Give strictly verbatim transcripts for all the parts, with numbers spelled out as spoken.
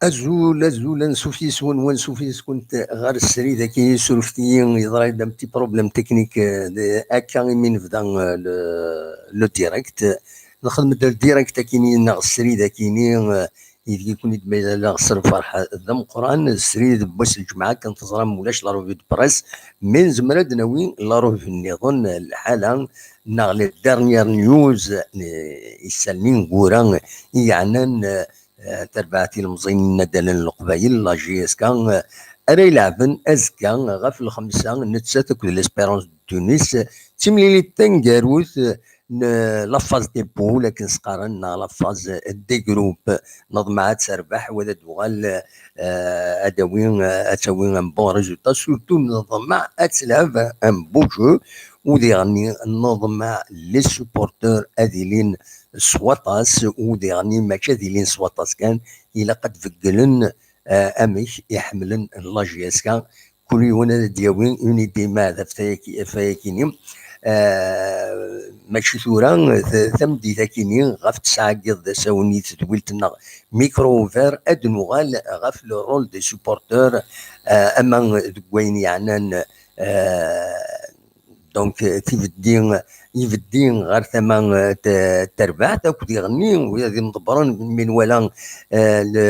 Azul, azul, ansuf yes-wen, wansuf yes-kent ɣer srid-agi. Surfet-iyi, yeḍra-d un petit problème technique, euh, de, akka imi nebda, euh, le, le direct. Nxedm-d le direct akini neɣ srid akini, euh, ideg-ikun i d-ma yella s lferḥ d ameqqran. Srid n wass n lǧemɛa kan teẓram ulac la revue de presse, mais nezmer ad d-nawi la revue nniḍen, lḥala neɣ les dernières news, euh, isallen ineggura i yeɛnan, euh, eh, tarbaɛt ilemẓiyen n yinaddalen n Leqbayel, la J S K, eh, ara ilɛeben azekka ɣef lxemsa, nettat akked l'Espérance de Tunis, d timlilit taneggarut, eh, n la phase des poules, akken s-qqaren, neɣ la phase des groupes. Neḍmeɛ ad terbeḥ, wa ad d-tuɣal, eh, ad d-tawi, eh, ad tawi un bon résultat, surtout neḍmeɛ ad telɛeb un beau jeu, u diɣen neḍmeɛ les supporters ad ilin s waṭas, u diɣen mačči ad ilin s waṭas kan, ilaq ad begglen, eh, amek i ḥemmlen la J S K. Kul yiwen ad d-yawi une idée, ma d ɣef tayaki-, ɣef wayakini. Eh, mačči tura, t-, tameddit akini, ɣef tesɛa n yiḍ d asawen i tedwilt-nneɣ Micro Ouvert, ad nuɣal ɣef le rôle des supporters, eh, ama deg wayen yeɛnan, eh, Donc, euh, tibeddi, ibeddi ɣer tama, euh, t-, terbaɛt akked iɣenni, wid ad imḍebbren mi nwala, euh, le,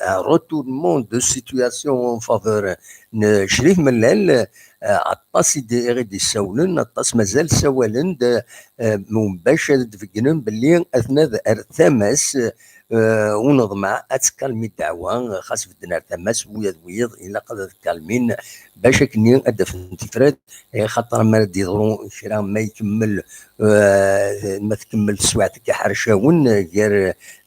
un retournement de situation en faveur n Crif Mellal, euh, aṭas i d-, i ɣ-d-issawlen, aṭas mazal ssawalen-d, euh, bac ad d-beggnen belli atna ar tama-s, euh, u neḍmeɛ ad tkalmi ddeɛwa, xas bedden ar tama-s, wiyaḍ, wiyaḍ, ilaq ad kalmin, bac akken ad d-afen tifrat, eh, xaṭer mi ara d-yeḍru kra ma ikemmel, eh, ma tkemmel teswiɛt akka ḥercawen, eh, gar,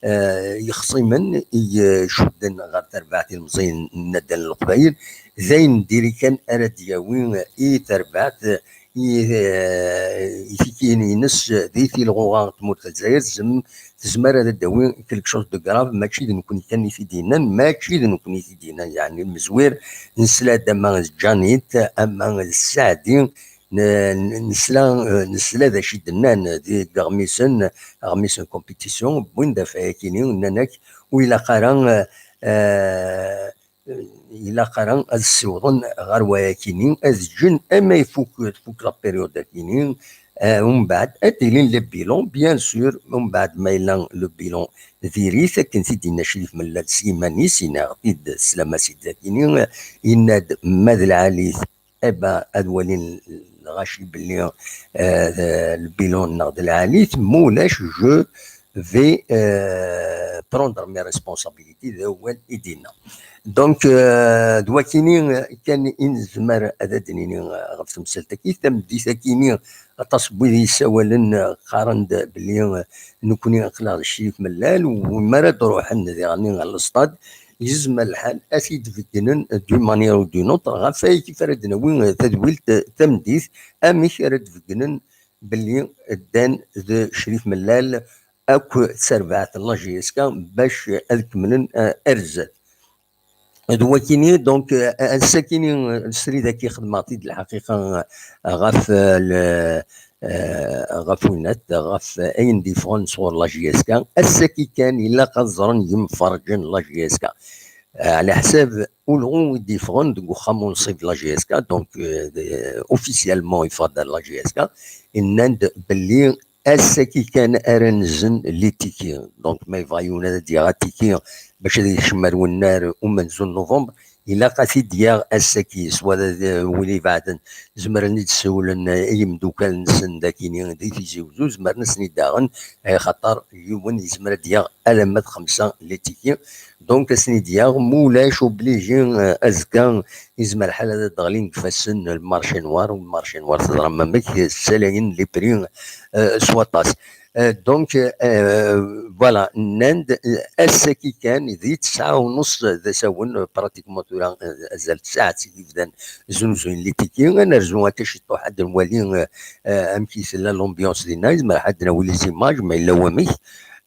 eh, yexṣimen i, eh, icudden ɣer terbaɛt ilemẓiyen n naddal n Leqbayel, d ayen diri kan ara d-yawi i terbaɛt, eh, i, eh, i tikkiyin-ines di tilɣuɣa n tmurt n Lezzayer, tzem-, tezmer ad d-tawi quelque chose de grave, mačči d nekkni kan i t-id-yennan, mačči d nekkni i t-id-yennan, yeɛni mezwir nesla-d ama d Janit, ama d Saɛdi, n-, n-, nesla, nesla d acu i d-nnan di yeɣmisen, aɣmis n compétition, wwin-d ɣef wayakini, nnan-ak, ur ilaq ara, eh, ilaq ara ad ssiwḍen ɣer wayakini, ad ǧǧen ama ifuk, tfuk la période akini, eh, umbeɛd ad d-ilin le bilan, bien sûr, umbeɛd ma yella le bilan diri-t, akken t-id-yenna Crif Mellal s yiman-is, yenna-ɣ-t-id s lamasid akini, yenna-d ma d lɛali-t, eh ben, ad walin lɣaci belli, euh, le bilan-nneɣ d lɛali-t, ma ulac, je vais, euh, prendre mes responsabilités, d awal i d-yenna. Donc, euh, d wakini kan i nezmer ad d-nini, euh, ɣef temsalt-agi. Tameddit-akini, Aṭas n wid yessawalen, eh, qqaren-d belli, eh, nekkni aql-aɣ d Crif Mellal, u mi ara d-ruḥen diɣen ɣer lestad, yezmer lḥal ad t-id-beddlen d'une manière ou d'une autre, ɣef wayagi ara d-nawi, eh, tadwilt, eh, tameddit, amek ara d-beddlen belli ddan d Crif Mellal akk tarbaɛt n la J S K bac ad kemmlen, eh, ar zdat. D wakini, donc, euh, ass-akini, euh, srid-agi xedmeɣ-t-id lḥaqiqa, euh, ɣef, euh, le, euh, ɣef winat, ɣef, euh, ayen d-yeffɣen sɣur la J S K. Ass-agi kan, ilaq ad ẓren yimferrǧen n la J S K. Euh, ɛla ḥsab ulɣu i d-yeffɣen deg uxxam unṣib n la J S K, donc, euh, de, officiellement yeffeɣ-d la J S K, nnan-d belli ass-agi kan ara nzen les tickets. Donc, ma yebɣa yiwen ad d-yaɣ atiki bac ad yekcem ar wennar umenzu n novembre, ilaq ad t-id-yaɣ ass-agi. Swa d, win ibeɛden, zemren ad d-siwlen i yimeddukal-nsen d akini di Tizi Wezzu, zemren ad sen-id-aɣen, axaṭer yiwen yezmer ad d-yaɣ alamma d xemsa les tickets. Donc, ad sen-id-yaɣ, ma ulac obligé, euh, azekka, yezmer lḥal ad d-ɣlin deg ifassen n le marché noir, u le marché noir teẓram amek ssalayen les prix, euh, s waṭas. Euh, donc, euh, voilà, nnan-d, euh, ass-agi kan, di tesɛa u nus d asawen, euh, pratiquement tura, euh, azal d tsaɛet i d-yebdan znuzuyen les tickets, ad nerzu akka ciṭuḥ ad nwali, euh, euh, amek i tella l'ambiance dinna, yezmer ad d-nawi les images, ma yella wamek.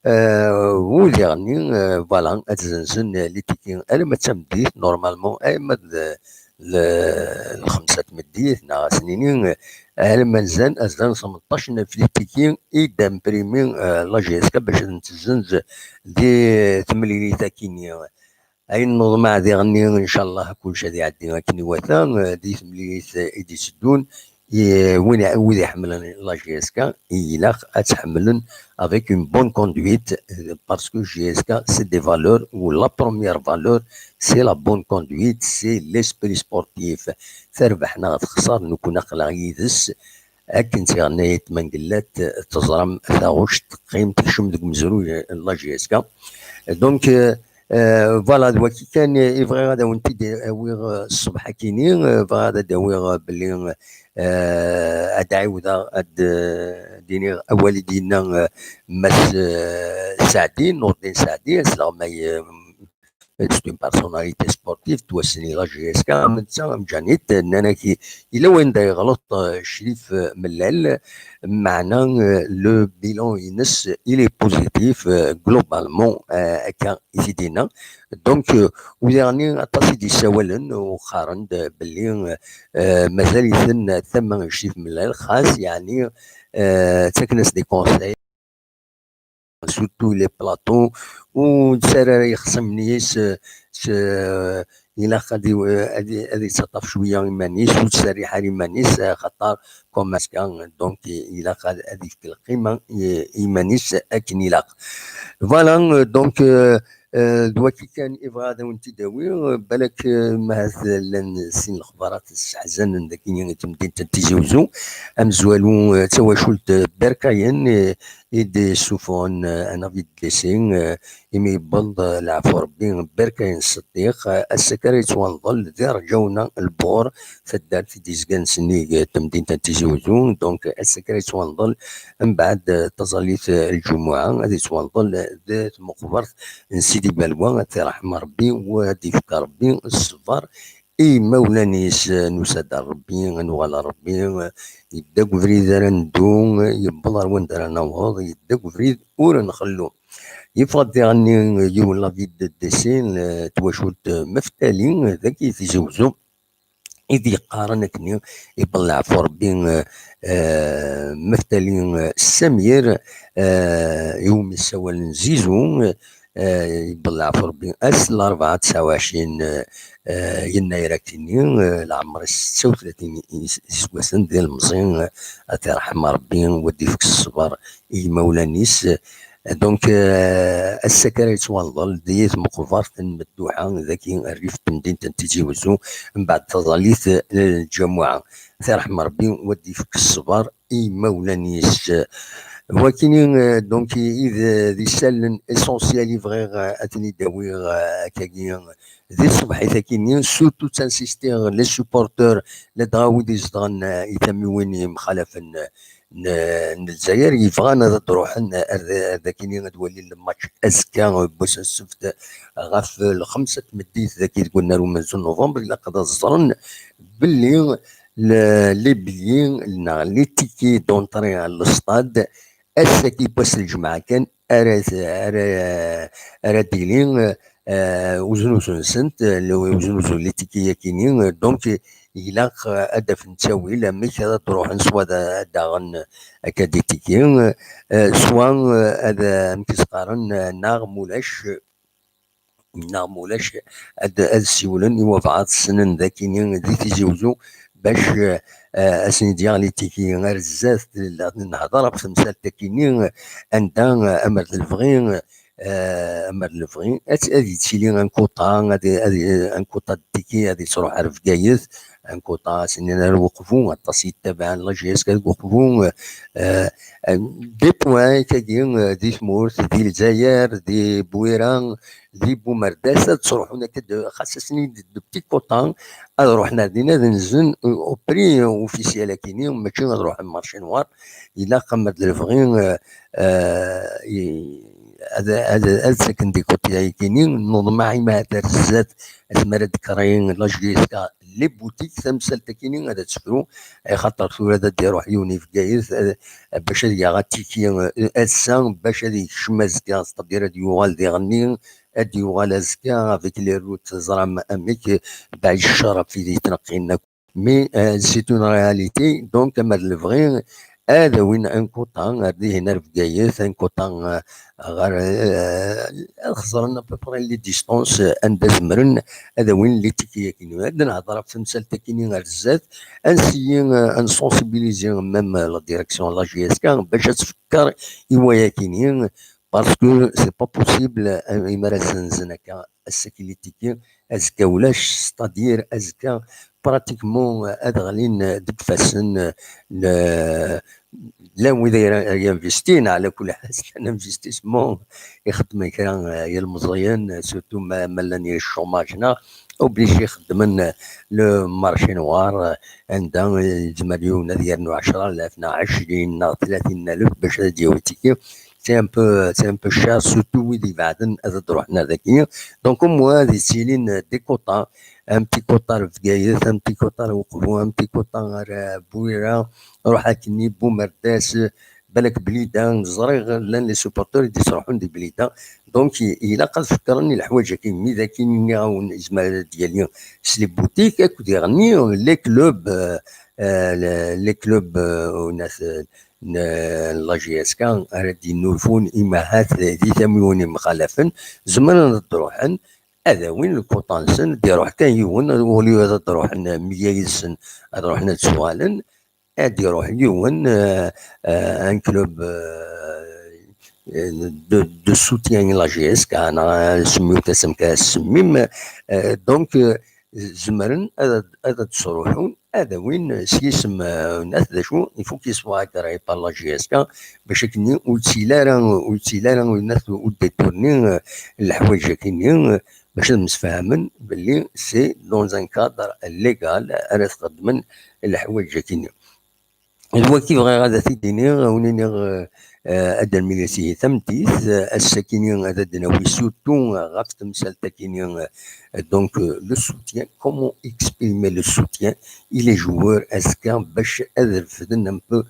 Euh, u diɣenni, euh, voilà, ad zenzen, euh, les tickets alamma d tameddit, normalement, alamma d, d lxemsa n tmeddit, neɣ ad s-nini, euh, alamma nzan, azal n tmenṭac n alef les tickets i d-imprimi, euh, la J S K bac ad tent-tezzenz di temlilit akini. Ayen neḍmeɛ diɣenni, ncallah, kullec ad iɛeddi akken iwata, eh, di temlilit, eh, i d-iteddun, i, win, wid iḥemmlen la J S K, ilaq ad tt-ḥemmlen avec une bonne conduite, eh, parce que J S K, c'est des valeurs, ou la première valeur, c'est la bonne conduite, c'est l'esprit sportif. Terbeḥ neɣ texṣer, nekkni aql-aɣ yid-s, akken tt-iɣenna Ayt Mengellat, teẓram taɣect teqqim tekcem deg umezruy n la J S K. Donc, euh, euh, voilà, d waki kan i bɣiɣ ad awen-t-id-awiɣ, euh, ṣṣbeḥ-akini, euh, bɣiɣ ad d-awiɣ, euh, belli, euh, ad ɛiwdeɣ ad, euh, d-iniɣ awal i d-yenna, euh, Mass, euh, Saɛdi, Nurdin Saɛdi, asleɣmay, euh, c'est une personnalité sportive, tettwassen i la J S K, am netta, am Djanit, nnan-ak i-, yella wanda yeɣleḍ, euh, Crif, euh, Mellal, meɛna, euh, le bilan-ines, il est positif, euh, globalement, euh, akka i t-id-yenna. Donc, euh, u diɣenni aṭas i d-yessawalen, u qqaren-d belli, euh, mazal-iten tama n Crif Mellal, xas, yeɛni, euh, ttaken-as des conseils, surtout les plateaux, ur nettarra ara ixṣimen-is, eh, s-, ilaq ad iw-, ad i-, ad yettaṭṭaf cwiya iman-is, ur yettserriḥ ara iman-is, eh, xaṭer comme azekka, donc, ilaq ad, ad yefk lqima i, i iman-is akken ilaq. Voilà, eh, donc, eh, eh, d waki kan i bɣiɣ ad awen-t-id-awiɣ, eh, balak, eh, mahat llan sin lexbarat sseḥzanen dagi i temdint n Tizi Wezzu, amezwaru, eh, d tawacult, eh, Berkayen, eh, i d-yessufɣen, eh, un avis de décès, eh, imi yewweḍ, eh, leɛfu Rebbi, Berkayen Ṣeddiq, eh, ass-agi ara yettwanḍel di Rǧawna Lbur, taddart i d-yezgan sennig, eh, temdint n Tizi Wezzu. Donc, ass-agi ara yettwanḍel mbeɛd, eh, taẓallit, eh, lǧumuɛa, ad yettwanḍel, eh, di tmeqbert n Sidi Balwa, ad t-iṛḥem Rebbi, u ad d-yefk Rebbi ṣṣber i yimawlan-is, eh, nusa-d ar Rebbi, ad nuɣal ar Rebbi, eh, yedda deg ubrid ara neddu, eh, yewweḍ ar wanda ara naweḍ, yedda deg ubrid ur nxellu. Yeffeɣ-d diɣenni yiwen l'avis de décès, eh, twacult, eh, Meftali, eh, dagi Tizi Wezzu, i d-yeqqaren akken yewweḍ leɛfu Rebbi, eh, eh, Meftali, eh, Samir, eh, iwumi ssawalen Zizu, eh, eh, yewweḍ leɛfu Rebbi ass n larebɛa tesɛa u ɛecrin, eh, eh, yennayer akkenni, eh, leɛmer-is setta u tlatin is-, iseggasen d ilemẓi, eh, ad t-iṛḥem Rebbi, u ad d-ifk ṣṣber i yimawlan-is. Donc, eh, ass-agi ara yettwanḍel di tmeqbert n Medduḥa, dagi rrif n temdint n Tizi Wezzu, mbeɛd taẓallit n lǧamuɛa. Ad t-iṛḥem Rebbi, u ad d-ifk ṣṣber i yimawlan-is. Wakini, eh, donc, i d, d isallen essentiel i bɣiɣ, eh, ad ten-id-awiɣ, eh, akkagi, eh, di tṣebḥit-akini, surtout ttansistiɣ les supporters, ladɣa wid izedɣen, eh, i tamiwin yemxalafen, eh, n Lezzayer yebɣan ad d-ruḥen ar d-, ar dakini ad walin lmatch azekka, n wass n ssebt, ɣef lxemsa n tmeddit dagi deg unnar umenzu n novembre, ilaq ad ẓren belli le-, les billets neɣ les tickets d'entrée à le stade, ass-agi n wass n lǧemɛa kan ara, ara, ara d-yili, eh, uznuzu-nsent, eh, le-, uznuzu n les tickets-yakini, eh, donc, eh, ilaq, eh, ad d-afen ttawil amek ara d-ruḥen, swa da-, daɣen, eh, akka des tickets, eh, swa, eh, ad, eh, amek i s-qqaren, eh, neɣ mulac, neɣ mulac ad, ad siwlen i wabɛaḍ ssnen dakini di Tizi Uzzu bac, eh, eh, ad sen-id-yaɣ les tickets ar zdat. Nehḍer ɣef temsalt-akini, anda, eh, amer d lebɣi, eh, amer d lebɣi, ad, ad yettili un quota, ad, ad, un quota de tickets ad yettruḥ ar Bgayet, un quota, ad s-nini ar Uqbu, aṭas yettabaɛen la J S K deg Uqbu, eh, eh, des points-agi, eh, di tmurt, di Lezzayer, di Bwira, di Bumerdas, ad ttruḥun akka de, xas ass-nni de, de petits quotas, ad ruḥen ar din ad nzen, eh, au prix officiel akini, mačči ad ruḥen marché noir, ilaq amer d lebɣi, eh, eh, i-, ad, ad, ad ttaken des quotas-akini, neḍmeɛ i ma ar zdat, asmi ara d-créer la J S K les boutiques, tamsalt-akini ad tefru, axaṭer tura ad d-iruḥ yiwen i Bgayet, eh, bac ad yaɣ atiki, eh, ass-a, bac ad yekcem azekka, c'est-à-dire ad yuɣal diɣenni, ad d-yuɣal azekka avec les routes, teẓram amek, baɛid ccer ɣef wid yettneqqin akk. Mais, euh, c'est une réalité, donc, amer d lebɣi, ad awin un quota ar dihin ar Bgayet, un quota, euh, ɣer, euh, ad xeẓren à peu près les distances, euh, anda zemren ad awin les tickets-akini. Ad nehḍer ɣef temsalt-akini ar zdat, ad nsiyi, euh, ad nsensibiliser même, euh, la direction, la J S K, bac ad tfekker i wayakini, parce que c'est pas possible, euh, imi ara senzen akka ass-agi les tickets, azekka ulac, c'est-à-dire azekka pratiquement, euh, ad ɣlin, euh, deg ifassen, euh, n, llan wid ara, ara investin, ɛla kulli ḥal, c'est un investissement, ixeddmen kra, euh, yilmeẓyen, surtout ma, ma llan di chômage, neɣ obligé ixeddmen, euh, le marché noir, euh, anda, euh, yezmer yiwen ad yernu ɛecra alaf neɣ ɛecrin neɣ tlatin alaf bac ad d-yawi tiki. C'est un peu, c'est un peu cher, surtout wid ibeɛden ad d-ruḥen ar dagi. Donc, au moins, ad yettilin, euh, des quotas, un petit quota ar Bgayet, un petit quota ar Uqbu, un petit quota ar, euh, Bwira, ruḥ akkenni, Bumerdas, euh, balak Blida, ẓriɣ llan les supporters i d-yettruḥun di Blida. Donc, i-, ilaq ad fekkren i leḥwayeǧ-agi, mi d akin nniɣ-awen, yezmer ad d-yali s les boutiques, akked diɣenni, les clubs, euh, euh, les, les clubs, euh, n-, n la J S K ara d-yennulfun, imahat di tamiwin yemxalafen, zemren ad d-ruḥen, ad awin lkuṭa-nsen, ad d-iruḥ kan yiwen, au lieu ad d-ruḥen meyya yid-sen, ad ruḥen ad d-suɣalen, ad d-iruḥ yiwen, euh, euh, un club, euh, de, de soutien à la J S K, neɣ, euh, semmiwt-as amek ara s-semmim, euh, donc, euh, zemren ad, ad d-sruḥun, ad awin s yisem, euh, n at d acu, il faut qu'il soit agréé par la J S K, bac akken ur yettili ara, ur yettili ara, ur yettili ara, ur détourner, euh, leḥwayeǧ-akini, euh, bac ad msefhamen belli c'est dans un cadre légal ara txeddmen leḥwayeǧ-akini. D wagi bɣiɣ ad t-id-iniɣ, ad wen-iniɣ, euh, euh, ad d-nmil ass-agi tameddit, euh, ass-akini ad d-nawi surtout, euh, ɣef temsalt-akini, euh, donc, euh, le soutien, comment exprimer le soutien et les joueurs, azekka bac ad refden un peu,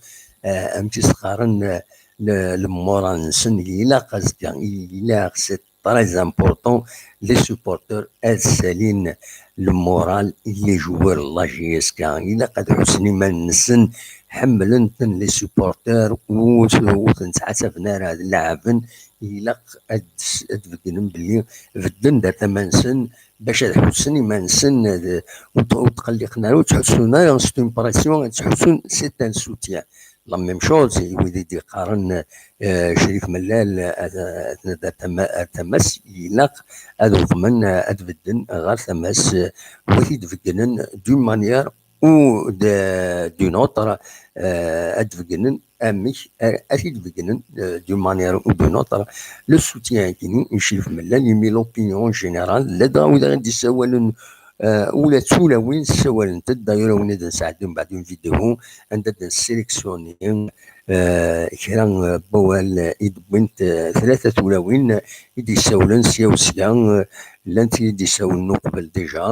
euh, amek i s-qqaren, euh, le, le moral-nsen, ilaq azekka, ilaq, c'est très important, les supporters ad ssalin le moral i les joueurs n la J S K. Ilaq ad ḥussen iman-nsen, ḥemmlen-ten les supporters, ur, ur ten-ttḥasaben ara d laɛben. Ilaq ad, ad beggnen belli bedden-d ar tama-nsen, bac ad ḥussen iman-nsen, ad, ur t-, ur tqelliqen ara, ur ttḥussun ara, c'est une pression, ad ttḥussun, c'est un soutien. La même chose i wid i d-yeqqaren, euh, Crif Mellal, euh, ad, ad, ad tama-, ad tama-s, ilaq ad uḍmen, euh, ad bedden ɣer tama-s, euh, wid i d-beggnen d'une manière ou de, d'une autre, euh, ad beggnen amek, euh, ad t-id-beggnen, euh, d'une manière ou d'une autre. Le soutien-akini i Crif Mellal, imi l'opinion générale, ladɣa wid i d-issawalen Eh, ula d tulawin ssawalent-d, d'ailleurs, awen ad nsɛeddi mbeɛd une vidéo anda d-nessileksuni, eh, kra, eh, n wawal, eh, i d-wwint, eh, tlata tulawin, eh, i d-yessawlen sya u sya, eh, llant i d-yessawlen uqbel déjà,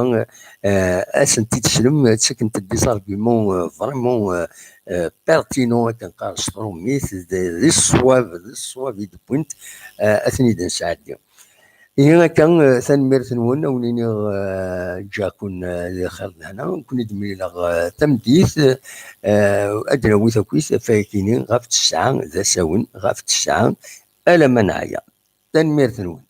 eh, ad sent-id-teslem, eh, ttakkent-d des arguments, eh, vraiment, eh, eh, pertinents, akken qqaren s trumit, d, d ṣṣwab, d ṣṣwab i d-wwint, eh, ad ten-id-nesɛeddi. Ihi akka, eh, tanemmirt-nwen, a wen-iniɣ, eh, ǧǧiɣ-ken, eh, di lxir d lehna, ken-id-mlileɣ, eh, tameddit, eh, ad d-nawi takit ɣef wayagi-nni ɣef tesɛa d asawen, ɣef tesɛa alamma neɛya. Tanemmirt-nwen.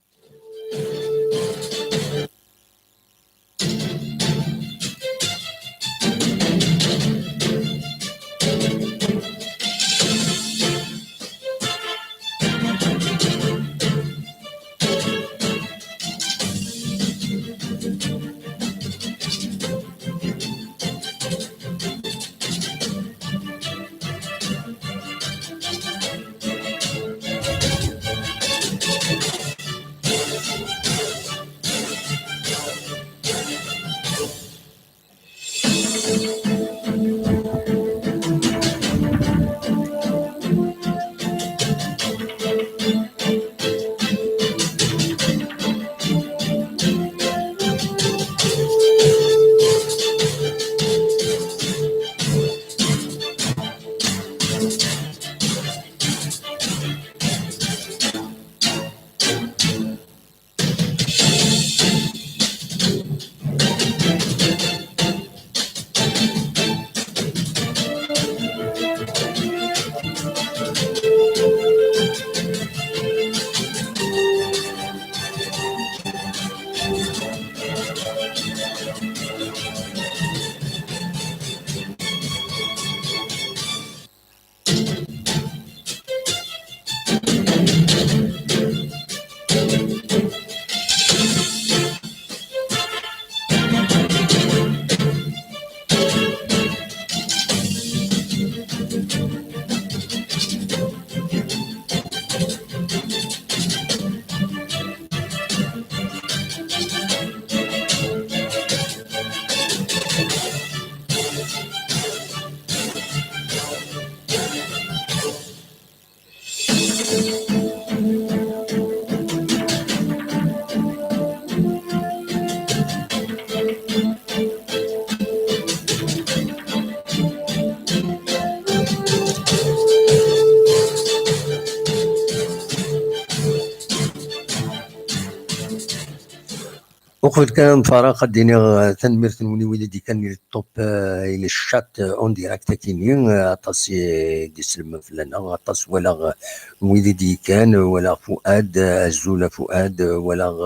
Uqbel kan ad nfaraq, ad d-iniɣ, eh, tanemmirt-nwen i wid i d-ikkan i le top, eh, i le chat, eh, en direct akini, eh, aṭas i d-isellmen fell-aneɣ, aṭas walaɣ, eh, wid i d-yekkan, eh, walaɣ Fuad, eh, azul a Fuad, eh, walaɣ,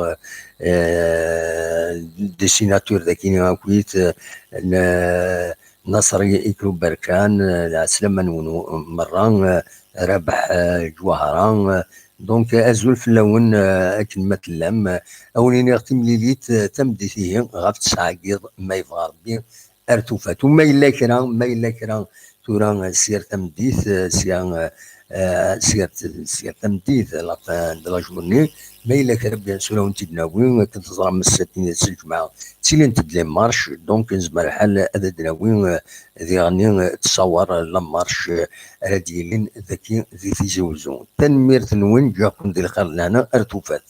eh, dessinateur d akini akkit, eh, n-, Naṣri Iklu Berkan, eh, lɛeslama-nwen merra, eh, Rabeḥ, eh, Ǧwahra, eh, Donc, azul fell-awen, eh, akken ma tellam. Eh, a wen-iniɣ timlilit, eh, tameddit ihi ɣef tesɛa n yiḍ, ma yebɣa Rebbi, ar tufat. U ma yella kra, ma yella kra tura, eh, s yir tameddit, eh, sya, eh, eh, s yir, s yir tameddit, la fin de la journée, ma yella kra, bien sûr, a wen-t-id-nawi, akken teẓram, ass-agi s lǧemɛa, ttilint-d les marches, donc, nezmer lḥal ad d-nawi, eh, diɣen, eh, tessawer la marche, eh, ara d-yilin dagi di Tizi Uzzu. Tanemmirt-nwen, ǧǧiɣ-ken di lxir d lehna, ar tufat.